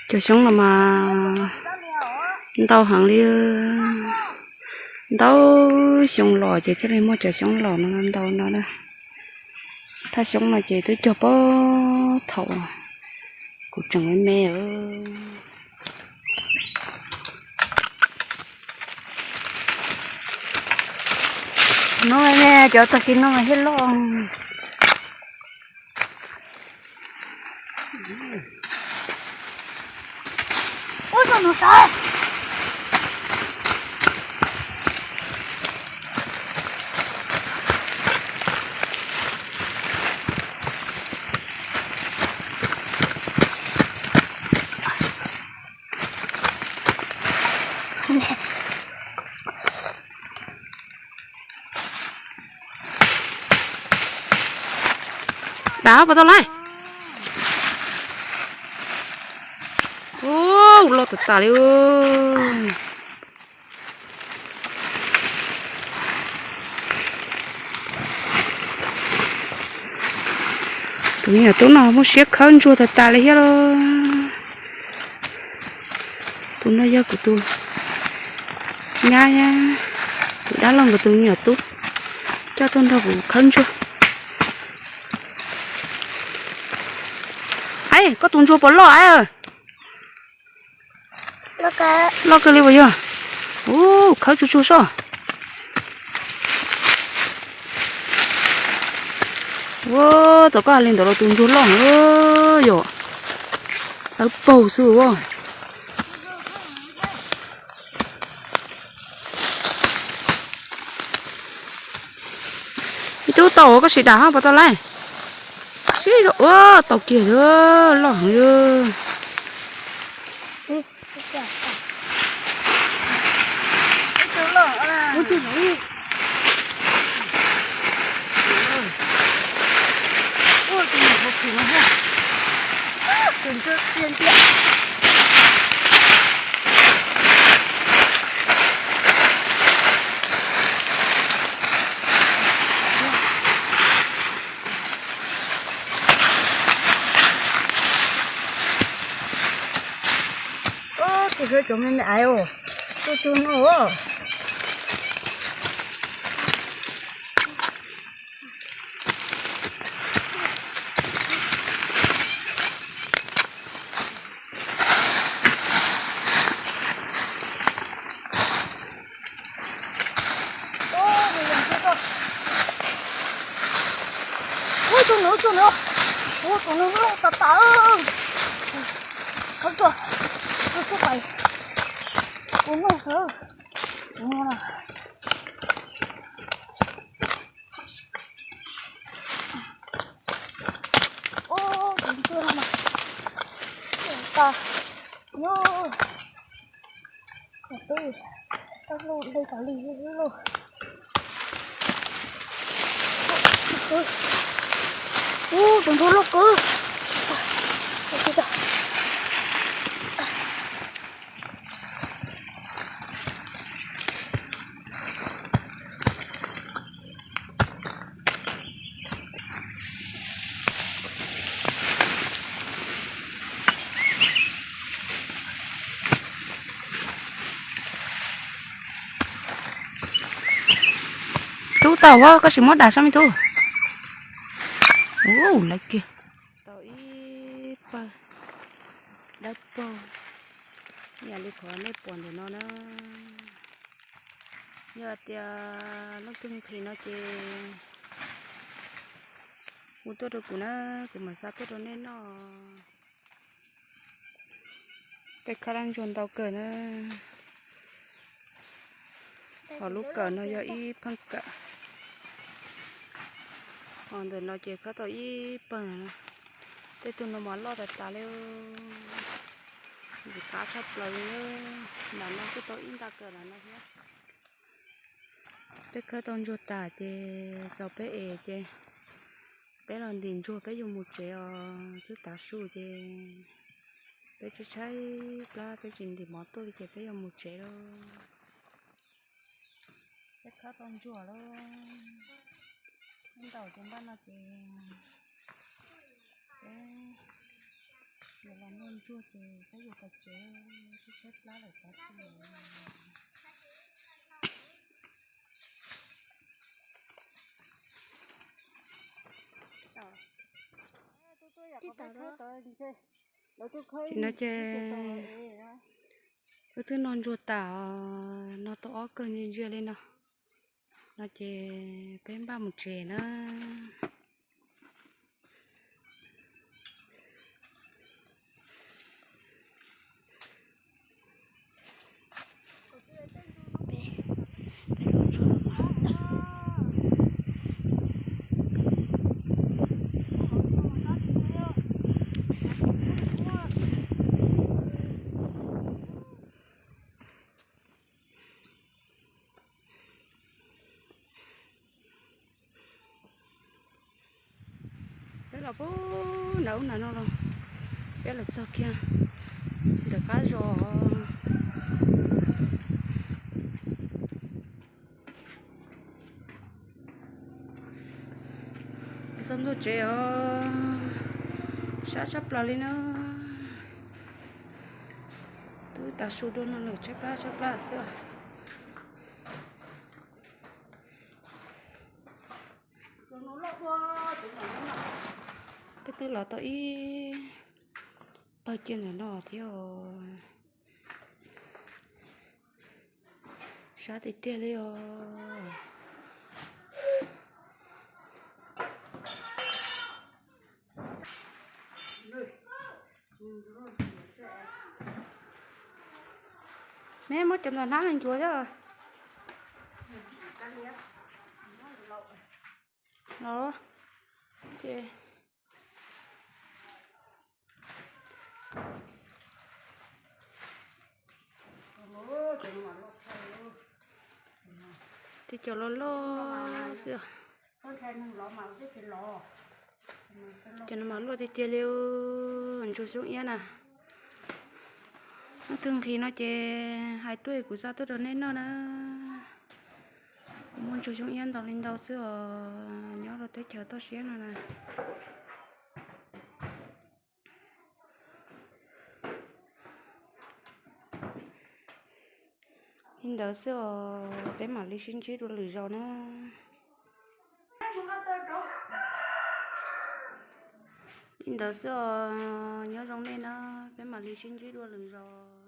Cov xyoob no mas ntau heev li, ntau xyoo los ces thiaj li muaj cov xyoob los no ntau no na. Thaj xyoob no ces twb cog puag thaum kuv tseem me me. No ne, cov tag kis no mas thiaj loj. Dam puas tau lawm? Ub, loj tas tas li. Tus me nyuam tub no muaj siab khawb ntsuag tas tas li thiab lauj. Tus no yog kuv tus nyab, tus dab laug nkawd tus me nyuam tub coj tuaj nrog kuv khawb ntsuag. Aib, koj tus ntsuag puas loj aib? Loj kawg li puas yog? Ub, khawb tsuag tsuag soj. Ua, thaum koj hais li ntawd los tus ntsuag loj heev yom. Dawb paug xwb as. Ib tug tau koj sim dam ho puas tau lawm? Sib zog ua tau kiag, loj heev li. Tus sawv cov me me aiv os, tus tus no. Ub, tus nws, tus nws, ub, tus nws loj tas tas. Khawb tuaj, khawb tuaj pais, tus nws, tus nws. Ub, tus nws no mas tas nyob. Qhov twg, tau lub dej tas li lub. Ub, tus ntsuag loj kawg. Tub tau, koj sim muab dam saib me tub. Ub, lawv kiag. Tau ib pawg dawb paug, yam li qhov nej pom ntawm no na. Yog tias leej twg nqhis no ces hu tuaj rau kuv na, kuv mam xa tuaj rau nej noj. Peb khawb dab ntsuag ntau kawg na. Ho lub kawm no yog ib pheej kawm. Ho ntawm no ces khawb tau ib pawg. Tej tug no mas loj tas tas li. Ntxim qab tshaj plaws li. Nram no kuj tau ib nta kawm nram no thiab. Peb khawb tau ntsuag tas ces txaus peb es ces peb los ntim ntsuag peb yuav mus tsev os. Twb tav su ces peb tshaib tshaib plab peb tsis ntim mov tuaj li ces peb yuav mus tsev lauj. Peb khawb tau ntsuag lauj. Ib ntaus ces npaj no ces peb Yuav los noj ntsuag ces peb yuav pais tsev, sib saib plab lawm tag. Ces no ces wb twb noj ntsuag tas os, noj tau ob kawg ntsia ntsia li no, no ces peb npaj mus tsev na. Peb los puag nram ub nram no los, peb los txog kiag ntawm qab zos. Txog ntua tsev os, sab tshaj plaws li na. Twb tas su dua no lawm, tshaib plab tshaib plab xwb os. Peb twb los tau ib pawg ciaj ntawm no thiab os. Sab tiag tiag li os. Neb muab cov ntawm hnab no ncuav thiab. Los ces tej cov loj loj xwb. Cov no mas luaj tiag tiag li, ntsuag xyoob iab na. Hnub twg nqhis no ces hais tuaj kuv xa tuaj rau nej noj na. Kuv muaj ntsuag xyoob iab ntau li ntau xwb os, nyob rau teb chaws toj siab no na. Li ntawd xwb os, peb mam li sib ntsib dua lwm zaus na. Li ntawd xwb os, nyob zoo nej na, peb mam li sib ntsib dua lwm zaus.